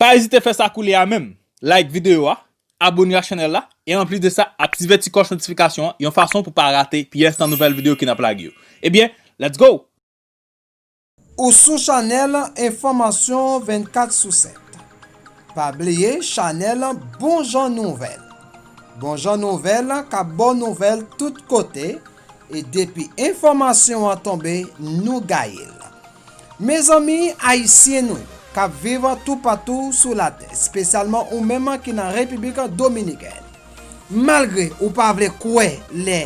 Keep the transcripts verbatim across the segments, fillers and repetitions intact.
Pa ezite fè sa koulye a menm. Like videyo a, abone ak chanèl la, e anplis de sa, aktive ti kòch notifikasyon an, yon fason pou pa rate pyès nan nouvèl videyo ke n ap lage yo. Ebyen, let's go! Ou sou chanèl enfòmasyon vennkat sou sèt. Pa bliye chanèl Bon Jan Nouvèl. Bon Jan Nouvèl k ap ba w nouvèl tout kote, e depi enfòmasyon an tonbe, nou gaye l. Mezanmi, Ayisyen nou yo k ap viv toupatou sou latè, espesyalman ou menm ki nan Repiblik Dominikèn. Malgre ou pa vle kwè lè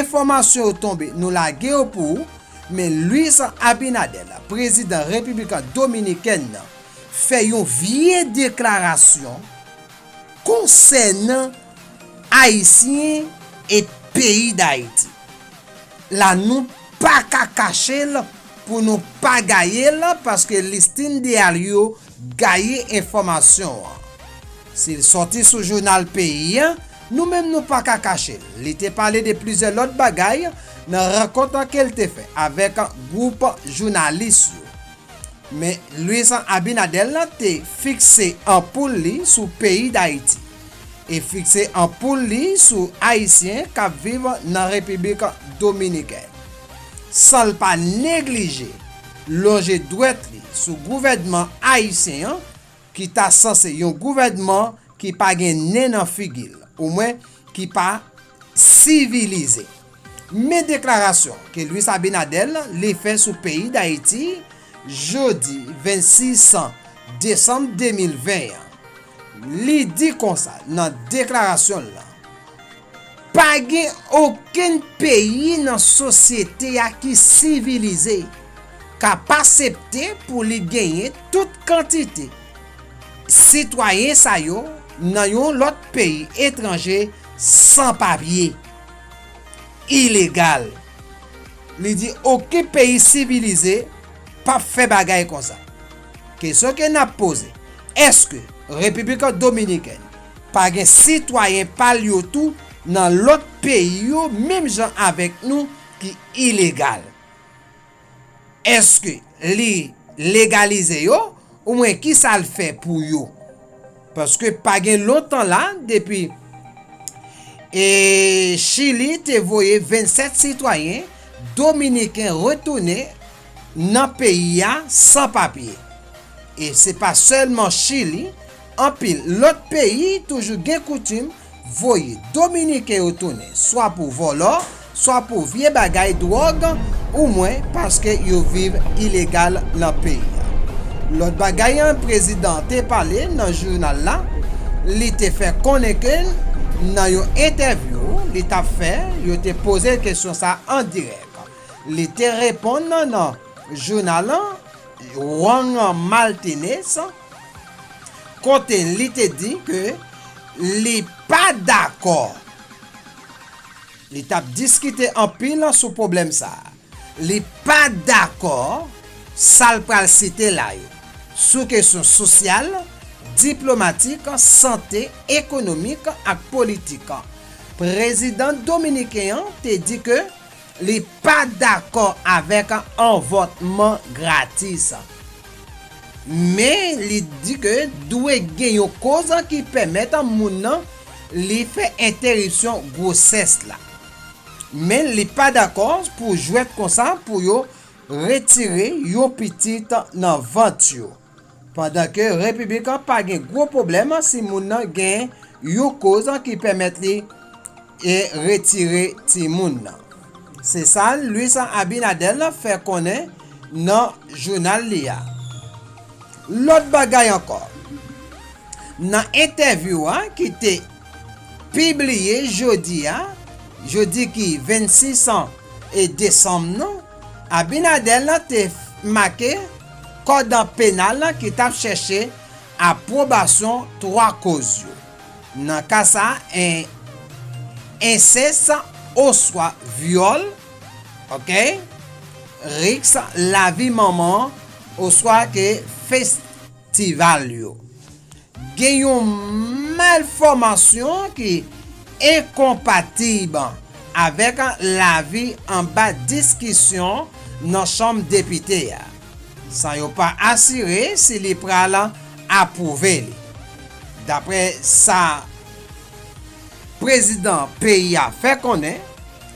enfòmasyon yo tonbe, nou lage yo pou ou, men Luis Abinader, prezidan Repiblik Dominikèn nan, fè yon vye deklarasyon konsènan Ayisyen e peyi Dayiti. La nou pa ka kache l pou nou pa gaye l, paske listin de al yo gaye enfòmasyon an. Si l sòti sou jounal peyi a, nou menm nou pa ka kache l. Li te pale de plizyè lòt bagay nan rankont ke l te fè avèk gwoup jounalis yo. Men Luis Abinader te fikse anpoul li sou peyi Dayiti e fikse anpoul li sou Ayisyen k ap viv nan Repiblik Dominikèn, san l pa neglije lonje dwèt li sou gouvènman ayisyen an, ki ta sanse yon gouvènman ki pa gen nen nan figi l, omwen ki pa sivilize. Men deklarasyon ke Luis Abinader li fè sou peyi Dayiti jodi vennsis desanm de mil ven an. Li di konsa nan deklarasyon l lan, pa gen okenn peyi nan sosyete a ki sivilize k ap aksepte pou li genyen tout kantite sitwayen sa yo nan yon lòt peyi etranje san papye, ilegal. Li di okenn peyi sivilize p ap fè bagay konsa. Kesyon ke n ap poze, èske Repiblik Dominikèn pa gen sitwayen pa l yo tou nan lòt peyi yo menm jan avèk nou ki ilegal? Èske li legalize yo, oubyen kisa l fè pou yo? Paske pa gen lontan la, depi e Chili te voye vennsèt sitwayen dominiken retounen nan peyi a san papye. E se pa sèlman Chili, anpil lòt peyi toujou gen koutim voye dominiken yo tounen, swa pou vòlò, swa pou vye bagay dwòg, oumwen paske yo viv ilegal nan peyi a. Lòt bagay an, prezidan an te pale nan jounal la, li te fè konnen ke nan yon entèvyou li t ap fè, yo te poze l kesyon sa an dirèk. Li te reponn nan, nan jounal an, Juan Martinez, kote li te di ke li pa dakò. Li t ap diskite anpil sou pwoblèm sa a. Li pa dakò sa l pral site la yo, sou kesyon sosyal, diplomatik, sante, ekonomik ak politik. Prezidan dominiken an te di ke li pa dakò avèk avòtman gratis. Men li di ke dwe gen yon koz ki pèmèt moun nan li fè entèripsyon gwosès la. Men li pa dakò pou jwèt konsa pou yo retire yon pitit nan vant yo. Pandan ke Repiblik an pa gen gwo pwoblèm si moun nan gen yon koz ki pèmèt li e retire timoun nan. Se sa Luis Abinader fè konnen nan jounal li a. Lòt bagay ankò, nan entèvyou a ki te pibliye jodi a, jodi ki vennsis e desanm nan, Abinader te make kòd penal ki t ap chèche apwobasyon twa koz yo. Nan ka sa, en, ensès oswa vyòl, oke, risk lavi manman oswa ke festival yo. Gen yon malfòmasyon ki enkonpatib avèk lavi anba diskisyon nan Chanm Depite a, san yo pa asire si li pral apwouve li. Daprè sa prezidan peyi a fè konnen,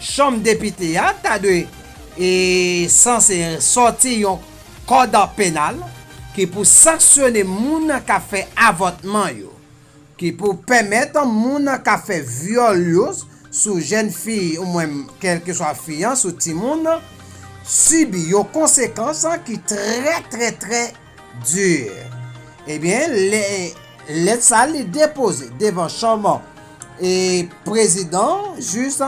Chanm Depite a ta dwe e sanse sòti yon kòd penal ki pou sanksyone moun k ap fè avòtman yo, ki pou pèmèt moun k ap fè vyòl yo sou jèn fi oubyen kèlkeswa fi an, sou timoun, sibi yon konsekans ki trè, trè, trè di. Ebyen, lè, lèt sa li depoze devan chanm e prezidan, jis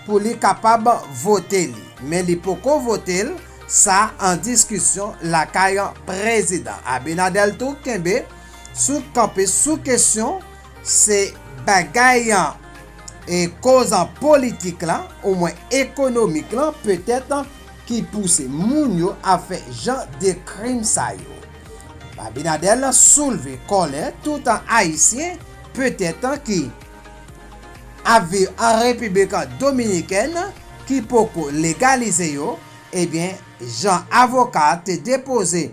pou li kapab vote li. Men li poko vote l, sa an diskisyon lakay prezidan. Abinader tou kenbe sou kanpe sou kesyon se bagay e koz politik la, oubyen ekonomik la, petèt ki pouse moun yo ap fè jan de krim sa yo. Abinader soulve kòlè tout Ayisyen petèt ki ap viv an Repiblik Dominikèn ki poko legalize yo, ebyen, jan avoka te depoze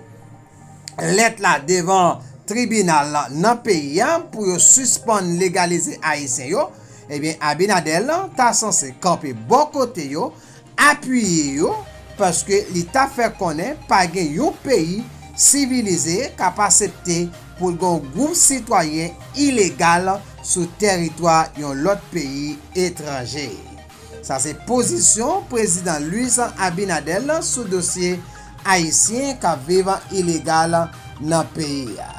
lèt la devan tribinal la nan peyi a pou yo sispann legalize Ayisyen yo, ebyen, Abinader ta sanse kanpe bò kote yo, apiye yo, paske li ta fè konnen pa gen yon peyi sivilize k ap asepte pou l gen yon gwoup sitwayen ilegal sou tèritwa yon lòt peyi etranje. Sa se pozisyon prezidan Luis Abinader sou dosye ayisyen k ap viv ilegal nan peyi a.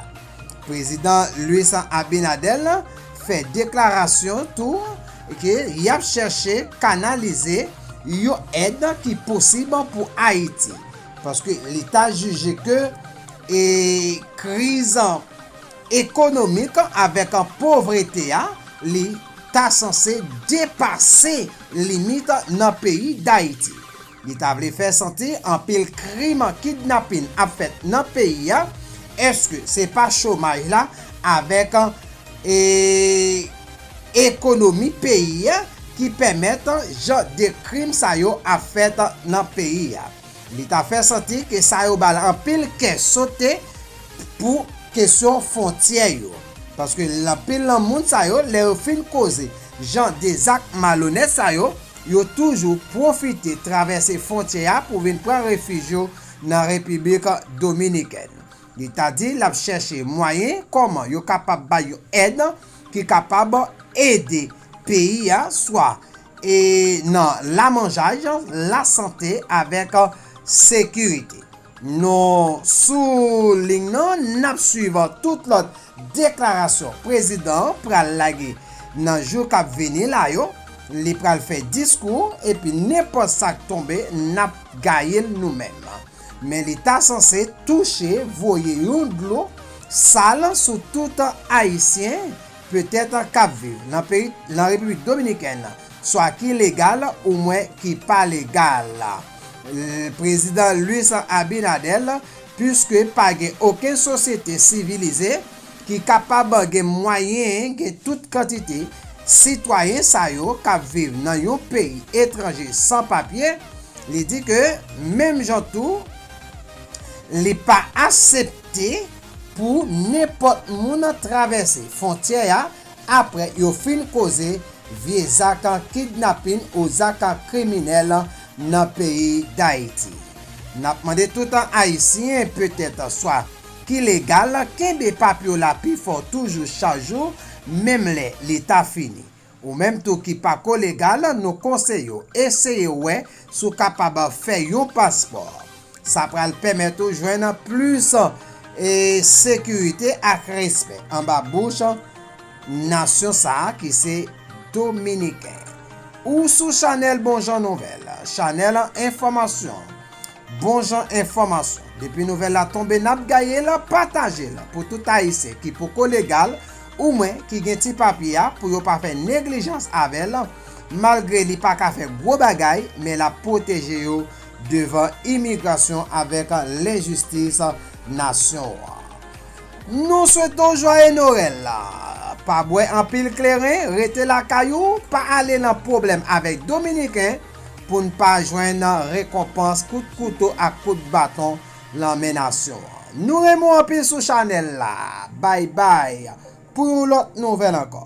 Prezidan Luis Abinader fè deklarasyon tou ke y ap chèche kanalize yon èd ki posib pou Ayiti, paske li ta jije ke e kriz ekonomik avèk povrete a, li ta sanse depase limit nan peyi Dayiti. Li ta vle fè santi anpil krim kidnapin ap fèt nan peyi a. Èske se pa chomaj la avèk e ekonomi peyi a ki pèmèt jan de krim sa yo ap fèt nan peyi a? Li ta fè santi ke sa yo ba l anpil kè sote pou kesyon fwontyè yo. Paske anpil nan moun sa yo, lè yo fin koze jan de zak malonèt sa yo, yo toujou pwofite travèse fwontyè a pou vin pran refij yo nan Repiblik Dominikèn. Li ta di l ap chèche mwayen kòman yo kapab bay yon èd ki kapab ede peyi a, swa e nan lamanjay, lasante avèk sekirite. Nou sou liy nan, n ap swiv tout lòt deklarasyon prezidan an pral lage nan jou k ap vini la yo. Li pral fè diskou, epi nenpòt sa k tonbe, n ap gaye l nou menm. Men li ta sanse touche, voye yon dlo sal sou tout Ayisyen petèt k ap viv nan peyi, nan Repiblik Dominikèn, swa ki legal oubyen ki pa legal. L-, Prezidan Luis Abinader, piske pa gen okenn sosyete sivilize ki kapab gen mwayen gen tout kantite sitwayen sa yo k ap viv nan yon peyi etranje san papye, li di ke menm jan tou, li pa aksepte pou nenpòt moun travèse fwontyè a apre yo fin koze vye zak kidnapin ou zak kriminèl nan peyi Dayiti. N ap mande tout Ayisyen, petèt swa ki legal, kenbe papye w la pi fò toujou chak jou, menm lè li ta fini. Ou menm tou ki pa ko legal, nou konseye w eseye wè si w kapab fè yon paspò. Sa pral pèmèt ou jwenn plis e sekirite ak respè anba bouch nasyon sa a ki se Dominiken. Ou sou chanèl Bon Jan Nouvèl, chanèl enfòmasyon, bon jan enfòmasyon. Depi nouvèl la tonbe, n ap gaye l, pataje l pou tout Ayisyen ki poko legal, oubyen ki gen ti papye a, pou yo pa fè neglijans avè l, malgre li pa ka fè gwo bagay, men l ap pwoteje yo devan imigrasyon avèk lenjistis nasyon an. Nou swete w jwaye Nwèl la. Pa bwè anpil kleren, rete lakay ou, pa ale nan pwoblèm avèk Dominiken pou n pa jwenn rekonpans kout kouto ak kout baton nan men nasyon an. Nou renmen w anpil sou chanèl la. Bay bay. Pou yon lòt nouvèl ankò.